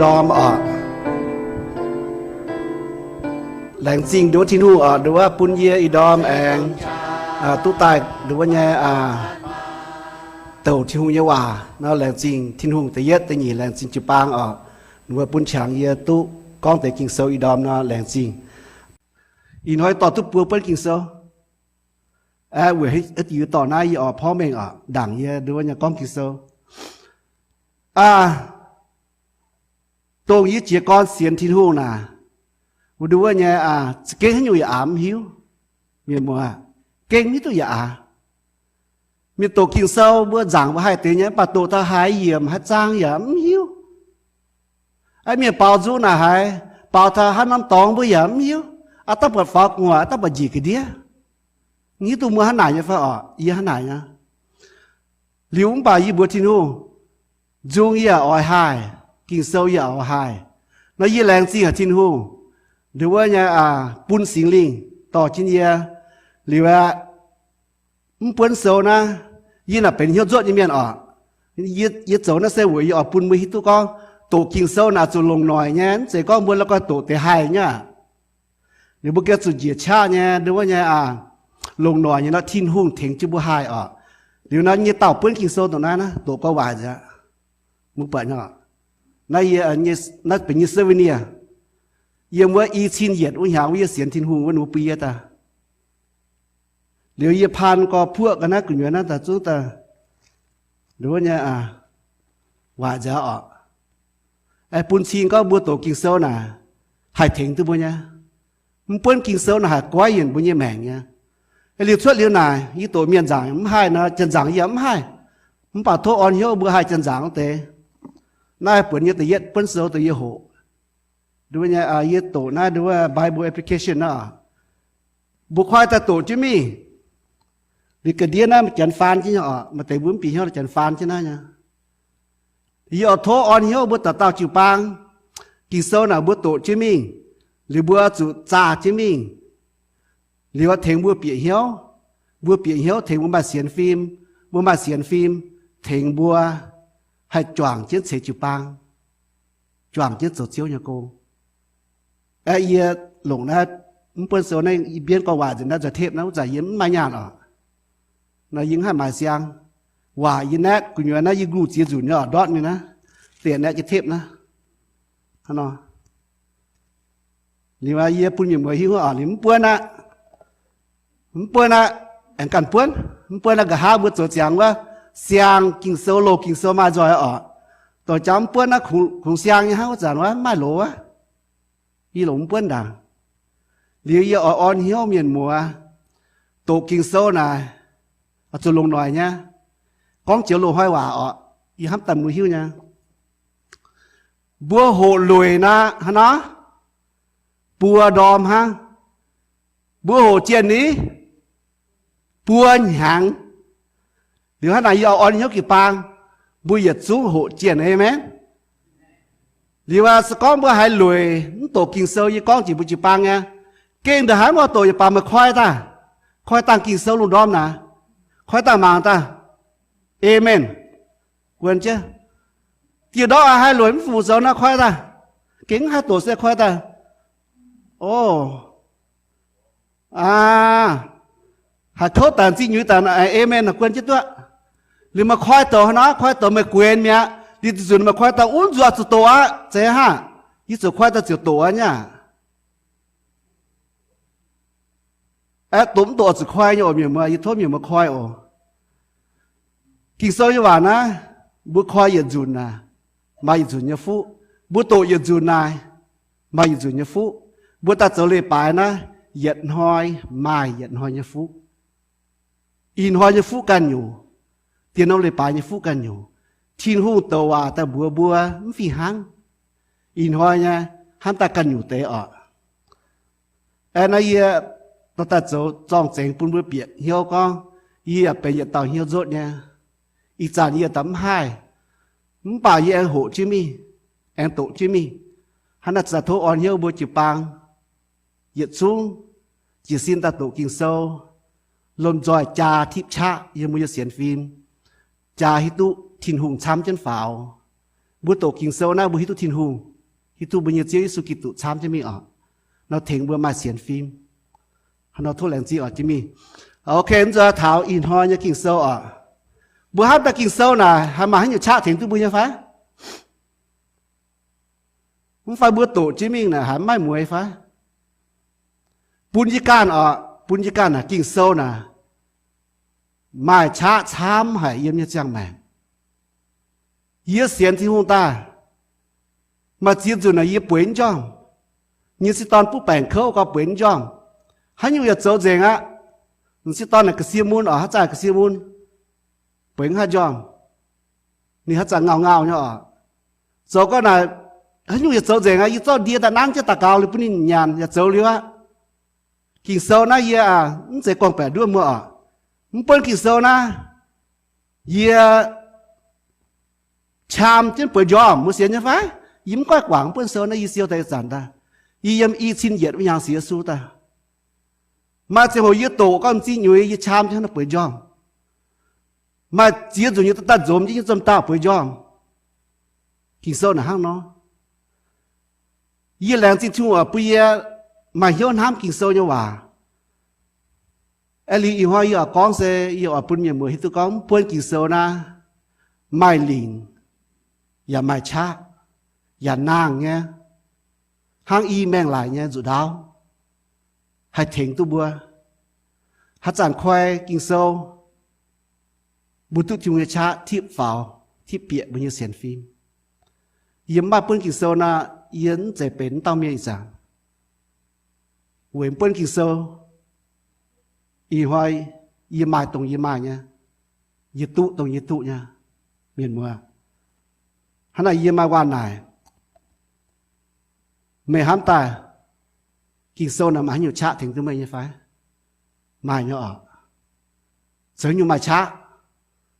ndorm oc. Laengz zingh nduov Tin-Hungh oc, nduov bun yie ih ndorm aengx duqv daaih nduov nyei douc Tin-Hungh nyei waac nor. Laengz zingh Tin-Hungh. Da'yietv da'nyeic laengz zingh jiu-baang oc, nduov bun qangx yie duqv gorngv deix Ging-Sou ih ndorm nor. Laengz zingh. Ih hnoi dorh duqv buo buonv Ging-Sou. Aeqv, weic haaix diuc dorh naaiv yie oix porv mengh oc, ndaangc yie nduov nyei gorngv Ging-Sou. Aa, dongh yie jiez gorn sienx Tin-Hungh naaic, wuov nduov nyei aa, za'gengh haaix nyungc yaac aav mv hiuv. Mienh muoz, gengh mv hiuv duqv yaac aav. Mienh doqc Ging-Sou mbuo nzaangc mbuo haih deix nyei, mv baac doqc taux haaix yiemc haaix zaang yaac mv hiuv. Aa, mienh baaux nzung naaic haaix, baaux taux haaix norm dorngx mbuo yaac mv hiuv. Aa, daaih buatc faaux gu'nguaaic, daaih buatc njiec ga'ndiev. Mv hiuv duqv mbuo hnangv naaic nyei fai oc, yie hnangv naaic nyei. Liuz mv baac yie mbuox Tin-Hungh, nzung yie yaac oix haih, Ging-Sou yie yaac oix haih. Nor yie laengz zingh haic Tin-Hungh, nduov nyei aa, bun Singx Lingh dorh jienv yie. Liuz aqv, mv buonv sou naaiv, yie naaic benx hnyouv nzuotv nyei mienh oc. Yie zoux naaiv se weic yie oix bun mbuo hiuv duqv gorngv doqc Ging-Sou naaic zuqc longc noic nyei, mv zeiz gorngv mbuo la'guaih doqc deix haih nyei aqv. Liuz mbuo gengh zuqc njiec qaqv nyei, nduov nyei aa, longc noic nyei nor Tin-Hungh tengx jienv mbuo haih oc. Liuz naaiv nyei dauh buonv Ging-Sou dongh naaiv, naaiv doqc gorngv waaic nzengc aqv. Mbuo buatc nyei, naaiv yie, naaiv benx yie souvenir. Yiem wuov i cin yietc wuov hnyangx wuov yie sienx Tin-Hungh wuov, ninh mbuo bun yie daaih. Liuz yie paan gorx-puoqv ga'naaiv gu'nyuoz naaiv daaih zungv daaih, nduov nyei aa, waaic nzengc oc. Bun cing gorngv mbuo doqc Ging-Sou naaic haih tengx duqv mbuo nyei. Mv buonv Ging-Sou naaic haih goiv yienc mbuo nyei maengc nyei. Liuz cuotv liuz naaic yie doqc mienh nzaangc mv haih nor, janx-nzaangc yie yaac mv haih. Mv baac tov orn hnyouv mbuo haih janx-nzaangc wuov deix. Naaiv buonc nyei da'yietv buonv sou dongh yie hoqc, nduov nyei, yie doqc naaiv nduov Bible application naaiv. Mbuo koi daaih doqc jienv mingh. Liuz ga'ndiev naaiv maaih janx faan jienv nyei oc, maaih deix mbuo mv bieqc hnyouv janx faan jienv naaiv nyei. Yie oix tov orn hnyouv mbuo dauh dauh jiu-baang, Ging-Sou naaic mbuo doqc jienv mingh, liuz mbuo zuqc zaah jienv mingh. Liuz tengx mbuo bieqc hnyouv, mbuo bieqc hnyouv tengx mbuo maaih sienx fim, mbuo maaih sienx fim tengx mbuo haih juangc jienv ceix jiu-baang, juangc jienv zoux Ziouv nyei gong. Aeqv, yie longc naaiv mv buonv sou naaiv i bienv gorngv waac nzengc naaiv nzoih tepv naaiv, wuov zanc yie mv maaih nyaanh oc. Nor yie mv haih maaiz siang. Waac yie naetv gu'nyuoz naaiv yie nquluh ziex nzunc nyei oc, ndortv mingh naaiv, deix naetv jienv tepv naaiv. Hnangv nor. Liuz yie bun mienh muoz hiuv oc, liuz mv buonv aqv. Mv buonv aqv, aengx ganh buonv. Mv buonv aqv, nqa'haav mbuo zoux ziangx wuov, siang Ging-Sou, loz Ging-Sou maaih nzoih oc. Dorh jangx mv buonv aqv, kungx siang nyei hnangv, wuov zanc wuov mv maaih loz wuov. Yie longc mv buonv ndaangc. Liuz yie oix orn hnyouv mienh muoz, doqc Ging-Sou naaic, zuqc longc noic nyei. Gorngv joux loz-hnoi waac oc, yie hnamv daaih mbuo hiuv nyei. Mbuo hoqc lueic naaic hnangv nor, buo ndorm hnangv. Mbuo hoqc jienh ni, buo hnyangx. Liuz hnangv naaic yie oix orn hnyouv jiu-baang, mbuo yietc zungv hoqc jienh, aamen. Liuz aqv, se gorngv mbuo haiz lueic mv doqc Ging-Sou, yie gorngv jiex mbuo jiu-baang nyei, gengh ndongc haaix mv oix doqc yaac baac meih koi daaih, koi dangh Ging-Sou lungh ndorm naaic, koi dangh mangc daaih. Aamen. Guon jienv. Diuh ndorm haiz lueic mv fungc zoux nor koi daaih. Gengh mv haih doqc se koi daaih. O, aa, haih kouv daaih zingh nyuiz daaih, aamen, guon jienv duqv. Liuz meih koi doqc hnangv nor, koi doqc meih guenx mi'aqv. Liuz zuqc meih koi daaih wuov nzuonx zuqc doqc aqv, zeiz hnangv. Yie zuqc koi daaih ziouc doqc aqv nyei. Aeqv, doqc mv doqc zuqc koi nyei oc, mienh muoz, yie tov mienh muoz koi oc. Ging-Sou nyei waac naaiv, mbuo koi yietc nzunc naaic, maaih yietc nzunc nyei fuqv. Mbuo doqc yietc nzunc naaic, maaih yietc nzunc nyei fuqv. Mbuo daaih zoux leiz-baaix naaiv, yietc hnoi maaih yietc hnoi nyei fuqv. Ih hnoi nyei fuqv ganh nyungc, dien norm leiz-baaix nyei fuqv ganh nyungc. Tin-Hungh douc waac daaih mbuox mbuo mv fih hnangv. Ih hnoi nyei hnamv daaih ganh nyungc deix oc. Aeqv, naaiv yie dorh daaih zoux zorng-zengx bun mbuo bieqc hnyouv gorngv, yie yaac benx yietc dauh hnyouv nzotv nyei. Ih zanc yie daaih mv haih, mv baac yie aengx hoqc jienv mingh, aengx doqc jienv mingh. Hnangv naaic za'gengh tov orn hnyouv mbuo jiu-baang yietc zungv jiez sin daaih doqc Ging-Sou, lomh nzoih jaa tipv qaqv yiem mbuo nyei sienx fim, jaa hiuv duqv Tin-Hungh camv jienv faaux. Mbuo doqc Ging-Sou naaiv mbuo hiuv duqv Tin-Hungh. Hiuv duqv mbuo nyei Ziouv Yesu Giduc camv jienv mingh oc. Nor tengx mbuo maaih sienx fim. Nor tov laengz zingh oc, jiex mingh. Ok, mv nzunc taux ih hnoi nyei Ging-Sou oc. Mbuo hnamv daaih Ging-Sou naaic haih maaih haaix nyungc qaqv tengx duqv mbuo nyei fai? Mv fai mbuo doqc jienv mingh naaic haiz maiv mueiz fai? Bun yie ganh oc, bun yie ganh naaic Ging-Sou naaic maaih qaqv camv haic yiem nyei ziangh maengc. Yie sienx Tin-Hungh daaih, maaih ziex nzunc naaic yie bueix mv njormh. Nyei sieqv dorn butv baengc kouv gau bueix mv njormh. Haaix nyungc yaac zoux nzengc aqv. M'sieqv dorn naaic ga'sie mun oc, haaix zanc ga'sie mun, bueix mv haih njormh. Ninh haaix zanc ngauh ngauh nyei oc. Zoux gau naaic, haaix nyungc yaac zoux nzengc aqv. Yie zorqv ndie daaih nanv jienv daux gaux liuz bun ninh nyanc yaac zoux liuz aqv. Ging-Sou naaiv yie mv zeiz gorngv-baeqc nduov muoz oc. Mv buonv Ging-Sou naaiv, yie qam jienv bueix njormh, mbuo sienx nyei fai? Yie mv goiv guangc mv buonv sou naaiv, yie siou daaih ih zanc daaih, yie yiem i cin yietc wuov hnyangx sienx Yesu daaih, maaih ziangh hoc yie doqc gorngv m'zing nyuix yie qam jienv bueix njormh. Maaih ziex nzunc yie daaih nzomz jienv nyei zomh dauh bueix njormh. Ging-Sou naaic hnangv nor. Yie laengz zingh Tin-Hungh oc bun yie maaih hnyouv hnamv Ging-Sou nyei waac. Aeqv, liuz ih hnoi yie oix gorngv se yie oix bun mienh muoz hiuv duqv gorngv mv buonv Ging-Sou naaiv maaih lingc yaac maaih qaqv yaac nangh nyei, hnangv i maengh laic nyei nzuqc ndaauv haih tengx duqv mbuo. Haaix zanc koi Ging-Sou, mbuo duqv Tin-Hungh nyei qaqv tipv faaux, tipv bieqc mbuo nyei sienx fim. Yie mv maaih buonv Ging-Sou nor, yie mv zeiz benx wuov dauh mienh ih zanc. Weic mv buonv Ging-Sou, ih hnoi yie maaih dongh yie maaih nyei, yie duqv dongh yie duqv nyei. Mienh muoz, hnangv naaic yie maaih waac naaic, meih hnamv daaih Ging-Sou naaic maaih haaix nyungc qaqv tengx duqv meih nyei fai? Maaih nyei oc. Zoux haaix nyungc maaih qaqv?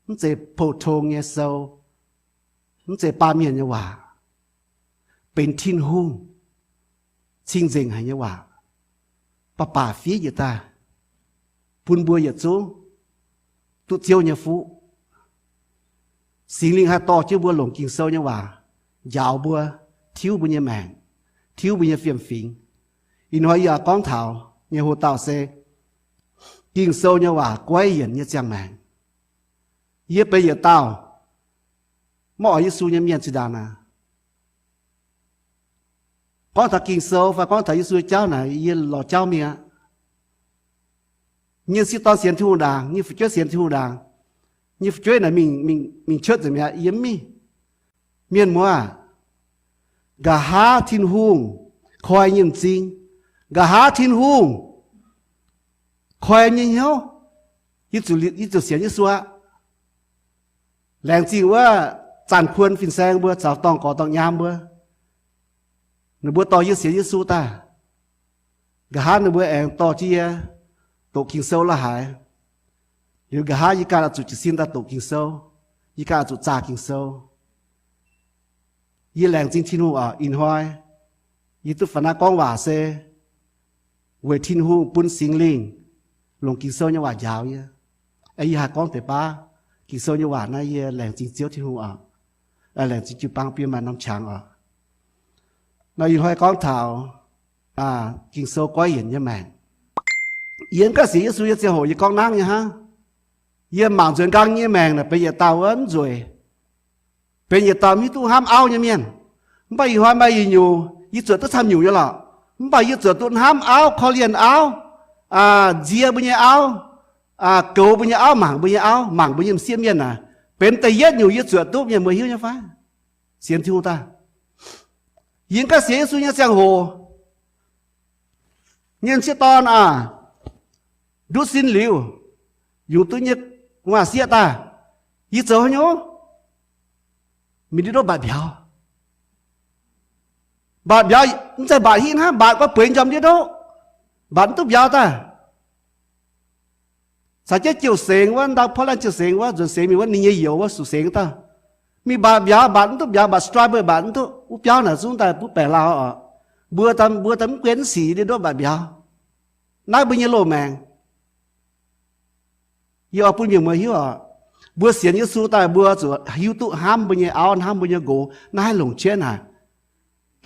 Mv zeiz pou-tong nyei sou, mv zeiz baamh mienh nyei waac, benx Tin-Hungh cing-nzengc haic nyei waac, baac baac fiev njiec daaih bun mbuo yietc zungv duqv Ziouv nyei fuqv. Singx Lingh haih dorh jienv mbuo longc Ging-Sou nyei waac njaaux mbuo, tiuv mbuo nyei maengc, tiuv mbuo nyei fiem-fingx. Ih hnoi yie gorngv taux nyei hoc-dauh se Ging-Sou nyei waac goiv yienc nyei ziangh maengc. Yie benx yietc dauh maiv oix Yesu nyei mienh zinh ndaangc naaic. Gorngv taux Ging-Sou fai gorngv taux Yesu nyei jauv naaic, yie lorz jauv mingh aqv. Nyei sieqv dorn sienx Tin-Hungh ndaangc, nyei fu'jueiv sienx Tin-Hungh ndaangc, nyei fu'jueiv naaic mingh, mingh, mingh cuotv nzengc mi'aqv, yie mv mingh. Mienh muoz, nqa'haav Tin-Hungh koi nyei m'zing, nqa'haav Tin-Hungh koi nyei hnyouv, yie zuqc, yie zuqc sienx Yesu aqv. Laengz zingh wuov zanc kuon fin-saeng mbuo caux dorngh gorx dorngh nyaam mbuo, ninh mbuo dorh yie sienx Yesu daaih. Nqa'haav ninh mbuo aengx dorh jienv yie doqc Ging-Sou la'haiz. Liuz nqa'haav yie ganh oix zuqc jiez sin daaih doqc Ging-Sou, yie ganh oix zuqc zaah Ging-Sou. Yie laengz zingh Tin-Hungh oc, ih hnoi yie duqv faaux naaiv gorngv waac se weic Tin-Hungh bun Singx Lingh longc Ging-Sou nyei waac njaaux yie. Yie haih gorngv deix baav Ging-Sou nyei waac naaiv, yie laengz zingh Ziouv Tin-Hungh oc. Laengz zingh jiu-baang bun maaih norm qangx oc. Nor ih hnoi gorngv taux Ging-Sou goiv yienc nyei maengc. Yie ganh sienx Yesu nyei ziangh hoc yie gorngv nangv nyei hnangv. Yie mangc nzueic nqaang nyei maengc naaic benx yietc dauh wuov mv nzueic, benx yietc dauh mv hiuv duqv hnamv auv nyei mienh. Mv baac ih hnoi maaih yietc nyungc yie zuotc duqv camv nyungc nyei lorqc. Mv baac yie zuotc duqv hnamv auv, korv-lienh auv, nzie mbuo nyei auv, goux mbuo nyei auv, mangc mbuo nyei auv, mangc mbuo nyei m'sieqv mienh naaic, benx da'yietv nyungc yie zuotc duqv. Mienh mbuo hiuv nyei fai? Sienx Tin-Hungh daaih. Yie ganh sienx Yesu nyei ziangh hoc, nyei m'sieqv dorn aah, nduqc sin liuz, yungz duqv nyei gu'nguaaz-sieqv daaih, yie zoux haaix nyungc? Mingh ndiev ndoqv mbatc mbiauz. Mbatc mbiauz mv zeiz mbatc hitv hnangv, mbatc gorngv bueix njormh ndiev ndoqv, mbatc mv duqv mbiauz daaih. Caux jienv Jiouv Sengx wuov, ndau Portland Jiouv Sengx wuov, nzuonx sengx mingh wuov, ninh nyei youz wuov, suqc sengx dauh, mingh mbatc mbiauz, mbatc mv duqv mbiauz, mbatc strawberry mbatc mv duqv. Wuov biauv naaic zungv daaih butv baengc lauh oc. Mbuo, mbuo daaih mv guen mv sic ndiev ndoqv mbatc mbiauz. Naaiv mbuo nyei loz-maengc. Yie oix bun mienh muoz hiuv oc, mbuo sienx Yesu daaih mbuo zuqc hiuv duqv hnamv mbuo nyei auv, hnamv mbuo nyei nqox. Naaiv haih longc jienv haic.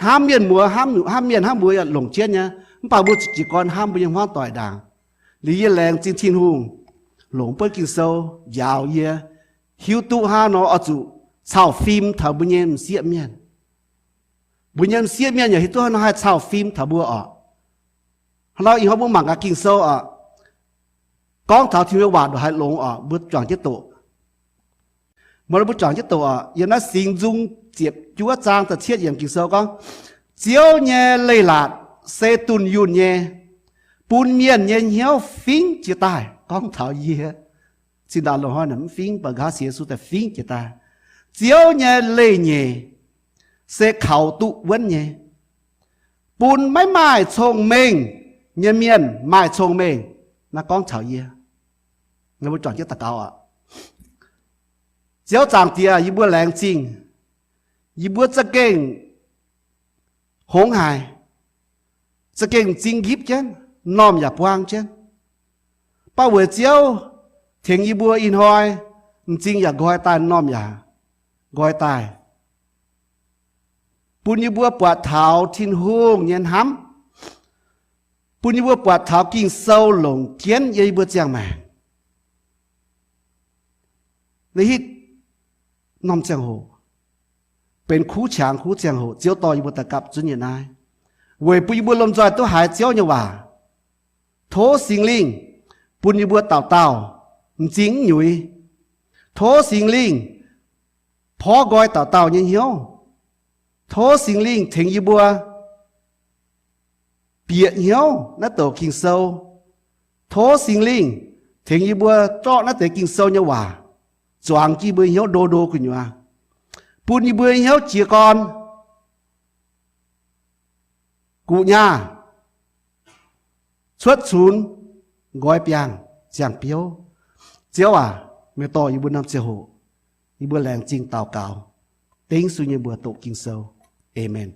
Hnamv mienh muoz, hnamv, hnamv mienh hnamv mbuox yaac longc jienv nyei, mv baac mbuo zuqc jiez gorn hnamv mbuo nyei hmuangv doic ndaangc. Liuz yie laengz zingh Tin-Hungh longc buonv Ging-Sou njaaux yie, hiuv duqv hnangv nor oix zuqc cau fim taux mbuo nyei m'sieqv mienh. Mbuo nyei m'sieqv mienh yaac hiuv duqv hnangv nor haih cau fim taux mbuo oc. Hnangv nor ih hnoi mbuo mangc gaax Ging-Sou oc, gorngv taux Tin-Hungh nyei waac ndongc haaix longx oc, mbuo juangc jienv doqc. Mbuo juangc jienv doqc oc. Yiem naaiv Singx Nzung ziepc juov zaang da'cietv yiemc Ging-Sou gorngv, Ziouv nyei leiz-latc se dunh yunh nyei, bun mienh nyei hnyouv fingv jiez daaih. Gorngv taux yie, zinh ndaangc loz-hnoi naaic mv fingv, mv baac nqa'haav sienx Yesu daaih fingv jiez daaih. Ziouv nyei leiz-nyeic se kaux duqv wuonv nyei, bun maiv maaih cong-mengh nyei mienh maaih cong-mengh. Naaiv gorngv taux yie. Mbuo juangc jienv daux gaux oc. Ziouv Zaangc Diex, yie mbuo laengz zingh. Yie mbuo za'gengh hngongx haic, za'gengh m'zing nqipv jienv, m'normh yaac buang jienv. Mv baac weic Ziouv tengx yie mbuo ih hnoi, m'zing yaac nqoi daaih, m'normh yaac nqoi daaih, bun yie mbuo buatc taux Tin-Hungh nyei hnamv, bun yie mbuo buatc taux Ging-Sou longc jienv yie mbuo ziangh maengc. Naaiv hitv norm ziangh hoc benx kuv qangx kuv ziangh hoc Ziouv dorh yie mbuo daaih gapv zunv nyei naaiv, weic bun yie mbuo lomh nzoih duqv haiz Ziouv nyei waac. Tov Singx Lingh bun yie mbuo dauh dauh m'zing mv nyuiz. Tov Singx Lingh porv nqoi dauh dauh nyei hnyouv. Tov Singx Lingh tengx yie mbuo bieqc hnyouv naaiv douc Ging-Sou. Tov Singx Lingh tengx yie mbuo zorqv naaiv deix Ging-Sou nyei waac zuangx jienv yie mbuo hnyouv ndo ndo gu'nyuoz, bun yie mbuo hnyouv jiez gorn, guqc nyaah, cuotv cunx, nqoi biangh, ziangh biouv. Ziouv aac, meih dorh yie mbuo norm ziangh hoc, yie mbuo laengz zingh daux gaux, dengv Yesu nyei mbuox doqc Ging-Sou. Aamen.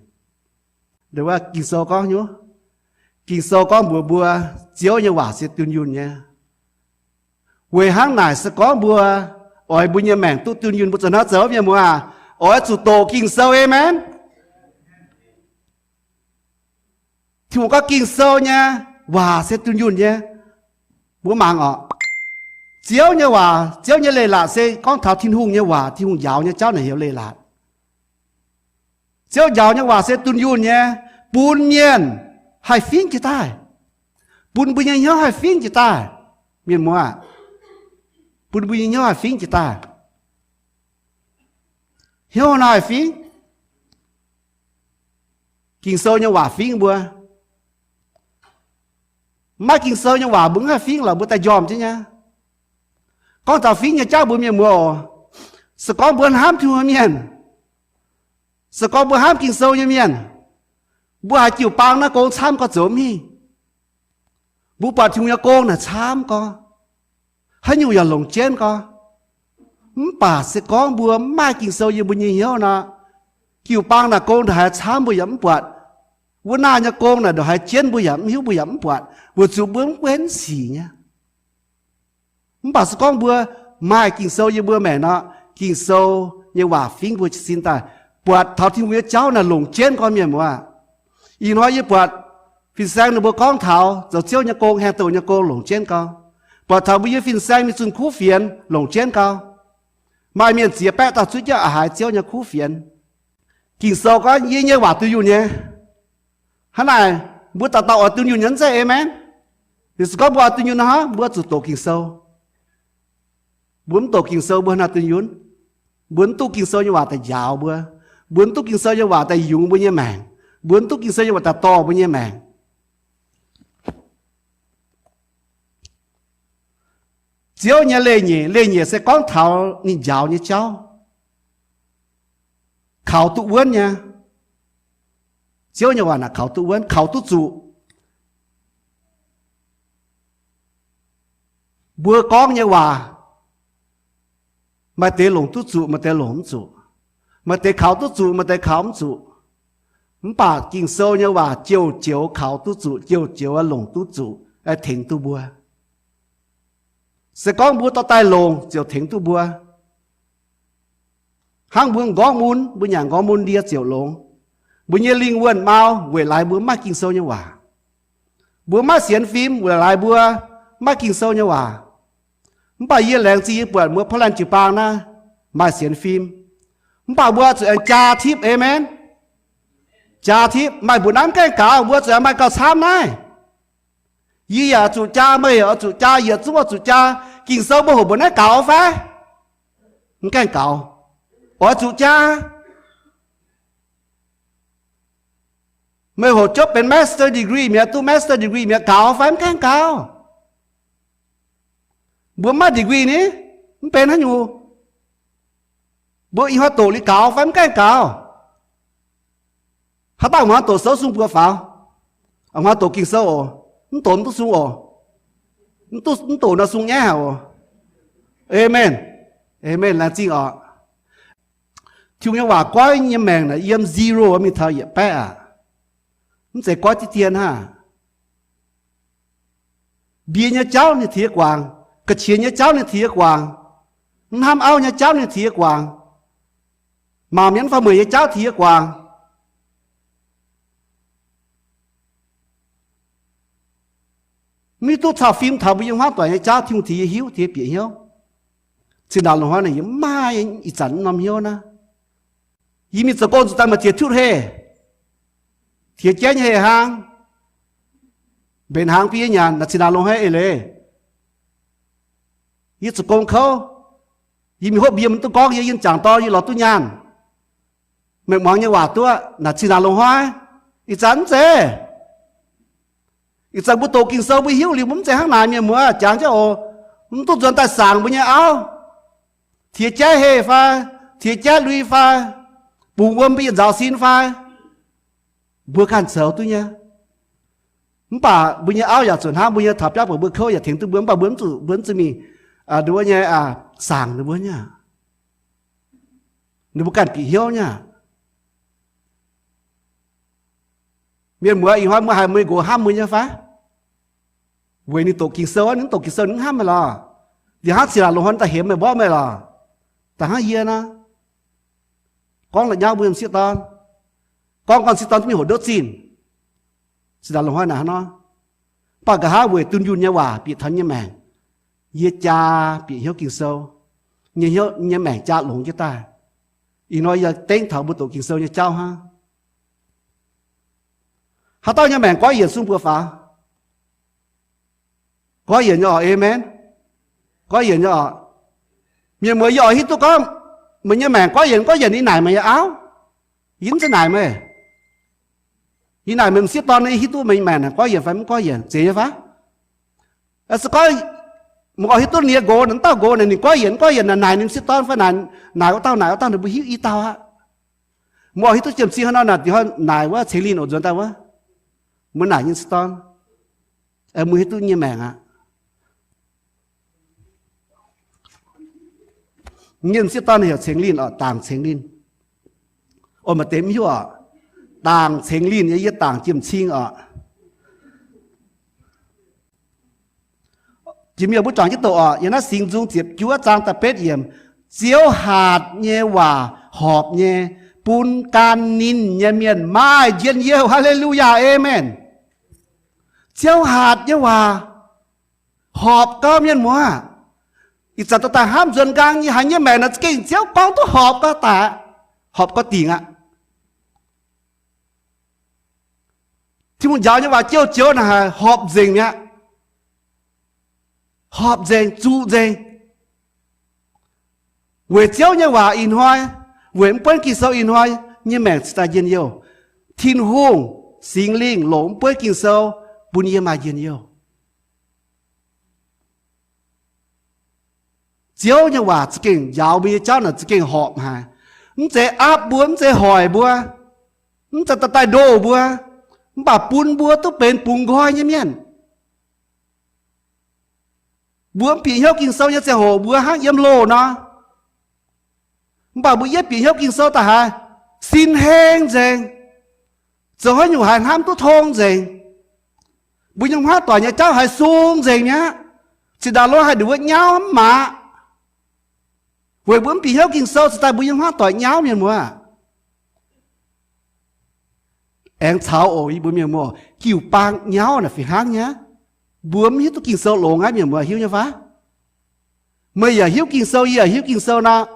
Wuov Ging-Sou gorngv nyuv, Ging-Sou gorngv mbuox mbuo, Ziouv nyei waac se dunh yunh nyei. Weic hnangv naaic se gorngv mbuo oix mbuo nyei maengc duqv dunh yunh, mbuo zoux hnangv zoux mienh muoz aac, oix zuqc doqc Ging-Sou. Aamen. Tin-Hungh gorngv Ging-Sou nyei waac se dunh yunh nyei. Mbuo mangc oc. Ziouv nyei waac, Ziouv nyei leiz-latc se gorngv taux Tin-Hungh nyei waac, Tin-Hungh njaaux nyei jauv naaic heuc leiz-latc. Ziouv njaaux nyei waac se dunh yunh nyei, bun mienh haih fingv jiez daaih, bun mbuo nyei hnyouv haih fingv jiez daaih. Mienh muoz aac, bun mbuo nyei hnyouv haih fingv jiez daaih. Hnyouv nor haih fingv? Ging-Sou nyei waac fingv mbuo. Maiv Ging-Sou nyei waac mbuo mv haih fingv lorqc, mbuo daaih njormh jienv nyei. Gorngv taux fingv nyei jauv mbuo mienh muoz oc, se gorngv mbuo hnamv Tin-Hungh mienh, se gorngv mbuo hnamv Ging-Sou nyei mienh, mbuo haiz jiu-baang naaiv gong camv gorx zoux mv hingh. Mbuo buatc Tin-Hungh nyei gong naaic camv gorx, haaix nyungc yaac longc jienv gorx. Mv baac se gorngv mbuo mv maaih Ging-Sou yiem mbuo nyei hnyouv nor, jiu-baang naaic gong ndongc haaix camv mbuo yaac mv buatc. Wuov naaiv nyei gong naaic ndongc haaix jienv mbuo yaac mv hiuv, mbuo yaac mv buatc, weic zuqc mbuo mv buenv sic nyei. Mv baac se gorngv mbuo maaih Ging-Sou yiem mbuo maengc nor, Ging-Sou nyei waac fingv mbuo jiez sin daaih, buatc taux Tin-Hungh nyei jauv naaic longc jienv gorx, mienh muoz. Ih hnoi yie buatc fin-saeng ninh mbuo gorngv taux zoux Ziouv nyei gong, haengh douc nyei gong longc jienv gorx. Buatc taux mbuo yie fin-saeng mingh zunh kuv fienx longc jienv gorx. Maaih mienh ziex baeqv dauh zuqv jienv oix haiz Ziouv nyei kuv fienx. Ging-Sou gorngv, Yie nyei waac dunh yunh nyei. Hnangv naaic, mbuo dauh dauh oix dunh yunh nyei mv zeiz? Aamen. Ninh se gorngv mbuo oix dunh yunh nor, mbuo zuqc doqc Ging-Sou. Mbuo mv doqc Ging-Sou mbuo hnangv dunh yunh? Mbuo mv duqv Ging-Sou nyei waac daaih njaaux mbuo. Mbuo mv duqv Ging-Sou nyei waac daaih yungz mbuo nyei maengc. Mbuo mv duqv Ging-Sou nyei waac daaih dorh mbuo nyei maengc. Ziouv nyei leiz-nyeic, leiz-nyeic se gorngv taux ninh njaaux nyei jauv, kaux duqv wuonv nyei. Ziouv nyei waac naaic kaux duqv wuonv, kaux duqv zuqc. Mbuo gorngv nyei waac, maaih deix longc duqv zuqc, maaih deix longc mv zuqc. Maaih deix kaux duqv zuqc, maaih deix kaux mv zuqc. Mv baac Ging-Sou nyei waac joux-joux kaux duqv zuqc, joux-joux longc duqv zuqc, tengx duqv mbuo. Se gorngv mbuo dorh daaih longc ziouc tengx duqv mbuo. Hnangv mbuo m'nqorngv mun, mbuo nyanc m'nqorngv mun ndie ziouc longx. Mbuo nyei lingh wuonh mau weic laaix mbuo maiv maaih Ging-Sou nyei waac. Mbuo maiv sienx fim weic laaix mbuo maiv maaih Ging-Sou nyei waac. Mv baac yie laengz zingh yie buatc mbuo Portland jiu-baang naaiv maaih sienx fim. Mv baac mbuo zuqc aengx jaa tipv, aamen. Jaa tipv, maaih mbuoqc naaiv mv gaengh gaux, mbuo zuqc aengx maaih gauh camv naaiv. Yie yaac zuqc jaa, meih yaac oix zuqc jaa, yietc zungv oix zuqc jaa. Ging-Sou mbuo hoqc mbuoqc naaiv gaux fai? Mv gaengh gaux. Oix zuqc jaa. Meih hoqc jopv benx master degree mi'aqv, duqv master degree mi'aqv, gaux fai? Mv gaengh gaux. Mbuo maiv degree ni, mv benx haaix nyungc. Mbuo ih hnoi doqc liuz gaux fai? Mv gaengh gaux. Haaix dauh hmuangx doqc sou sung buoz faaux? Hmuangx doqc Ging-Sou oc. Mv doqc mv duqv sung oc. Mv doqc nor sung nyaiv haic oc. Aamen. Aamen. Laengz zingh oc. Tin-Hungh nyei waac goiv nyei maengc naaic yiem zero mingh taux yietc baeqv aqv. Mv zeiz goiv diqv dien hnangv. Mbie nyei jauv ninh tengx yie guangc, ga'qiex nyei jauv ninh tengx yie guangc, mv hnamv auv nyei jauv ninh tengx yie guangc, mangc mienh fai mueic nyei jauv tengx yie guangc. Mv hiuv duqv caux fim taux mbuo yiem hmuangv doic nyei jauv Tin-Hungh tengx yie hiuv, tengx yie bieqc hnyouv. Cin-ndaangc loz-hnoi naaic yie mv maaih ih zanc norm hnyouv naaiv. Yie mingh zoux gong zuqc daaih maaih ziex tutv heh, tiex jaiv nyei heh hnangv, mbenc hnaangx bun yie nyanc. Naaic cin-ndaangc loz-hnoi eix leiz yie zoux gong kouv, yie mingh hopv mbie mv duqv gorngv yie, yie jangc dorn yie lorz duqv nyaanh. Meih muangx nyei waac duqv. Naaic cin-ndaangc loz-hnoi ih zanc mv zeiz. Ih zanc mbuo doqc Ging-Sou mbuo hiuv liuz mbuo mv zeiz hnangv naaic, mienh muoz, jangx jienv oc. Mv duqv nzuonx daaih saangc mbuo nyei auv, tiex jaiv heh fai, tiex jaiv lui fai, bungx wuom mbuo yietc nzaaux sin fai, mbuo ganh zoux duqv nyei. Mv baac mbuo nyei auv yaac zuqc hnamv mbuo nyei, taux biauv buatc mbuo kouv yaac tengx duqv mbuo, mv baac mbuo mv zuqc, mbuo mv zuqc mingh, aa, nduov nyei, aa, saangc ninh mbuo nyei aqv. Ninh mbuo ganh bieqc hnyouv nyei aqv. Mienh muoz, ih hnoi mbuo haiz mbuo nyei nqox hnamv mbuo nyei fai? Weic ninh doqc Ging-Sou, ninh mv doqc Ging-Sou ninh mv hnamv meih lorqc. Ninh hnangv cin-ndaangc loz-hnoi daaih hemx meih mborqv meih lorqc. Da'hnangv yie nor, gorngv la'nyauv mbuo nyei m'sieqv dorn, gorngv gorn m'sieqv dorn duqv mingh hoqc ndouv zinh. Cin-ndaangc loz-hnoi naaic hnangv nor. Mv baac nqa'haav weic dunh yunh nyei waac bieqc taux nyei maengc, yie jaa bieqc hnyouv Ging-Sou, nyei hnyouv, nyei maengc jaa longx jienv daaih. Ih hnoi yie dengv taux mbuo doqc Ging-Sou nyei jauv hnangv. Haaix dauh nyei maengc goiv yienc sung buoz faaux? Goiv yienc nyei oc, aamen. Goiv yienc nyei oc. Mienh muoz, yie oix hiuv duqv gorngv meih nyei maengc goiv yienc, goiv yienc yie naaic meih nyei auv. Yie mv zeiz naaic meih. Yie naaic meih m'sieqv dorn, yie hiuv duqv meih maengc naaic goiv yienc fai mv goiv yienc, zeiz nyei fai? Se gorngv meih oix hiuv duqv ninh nyei nqox, naaiv dauh nqox naaic ninh goiv yienc mv goiv yienc naaic, naaic ninh m'sieqv dorn fai naaic, naaic wuov dauh, naaic wuov dauh, ninh mbuo hiuv i dauh aqv. Meih oix hiuv duqv jiem-cing hnangv nor naaic, diex hnoi naaic wuov ceng linh oc, nzuonx daaih wuov, mbuo naaic nyei m'sieqv dorn, mbuo hiuv duqv nyei maengc aqv. Nyei m'sieqv dorn heuc ceng linh oc, dangc ceng linh. Ov, maaih deix mv hiuv oc. Dangc ceng linh, yie dangc jiem-cing oc. Jiex mienh mbuo juangc jienv doqc oc. Yiem naaiv Singx Nzung ziepc juov zaang da'betv yiemc, Ziouv hatc nyei waac horpc nyei, bun gan ninh nyei mienh maaih njien-youh. Haa^le^lu^yaa, aamen. Ziouv hatc nyei waac horpc gau, mienh muoz. Ih zanc dorh daaih hnamv nzuonx nqaang nyei, haiz nyei maengc naaic za'gengh Ziouv gorngv duqv horpc gau daic, horpc gau dingc aqv. Tin-Hungh njaaux nyei waac joux-joux naaic haic, horpc nzengc mi'aqv. Horpc nzengc, zuqc nzengc. Weic Ziouv nyei waac ih hnoi, weic mv buonv Ging-Sou ih hnoi, nyei maengc cingx daaih njien-youh. Tin-Hungh Singx Lingh longc mv buonv Ging-Sou bun yie maaih njien-youh. Ziouv nyei waac za'gengh njaaux mbuo nyei jauv naaic za'gengh horpc haic. Mv zeiz aapv mbuo, mv zeiz hoic mbuo, mv zeiz daaih daaih ndoh mbuo, mv baac bun mbuo duqv benx bungx nqoi nyei mienh. Mbuo mv bieqc hnyouv Ging-Sou nyei ziangh hoc mbuo hnangv yiem loh nor. Mv baac mbuo yietv bieqc hnyouv Ging-Sou daaih haiz sin heng nzengc. Zoux haaix nyungc haiz hnamv duqv tong nzengc. Mbuo nyei hmuangv doic nyei jauv haiz sung nzengc mi'aqv. Zinh ndaangc lo haih nduqc wuov nyauv mv maah. Weic mbuo mv bieqc hnyouv Ging-Sou cingx daaih mbuo nyei hmuangv doic nyauv, mienh muoz. Aengx caux oc, yie mbuo mienh muoz, jiu-baang nyauv naaic fih hnangv nyei aqv. Mbuo mv hiuv duqv Ging-Sou longx aqv, mienh muoz, hiuv nyei fai? Meih yaac hiuv Ging-Sou, yie yaac hiuv Ging-Sou nor,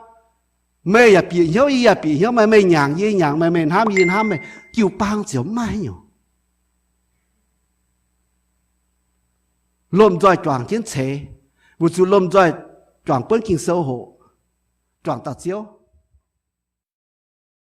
meih yaac bieqc hnyouv, yie yaac bieqc hnyouv meih, meih nyanc yie nyanc meih, meih hnamv yie hnamv meih, jiu-baang ziouc mv maaih nyungc. Lomh nzoih juangc jienv ceix, weic zuqc lomh nzoih juangc buonv Ging-Sou hoqc, juangc dauh Ziouv.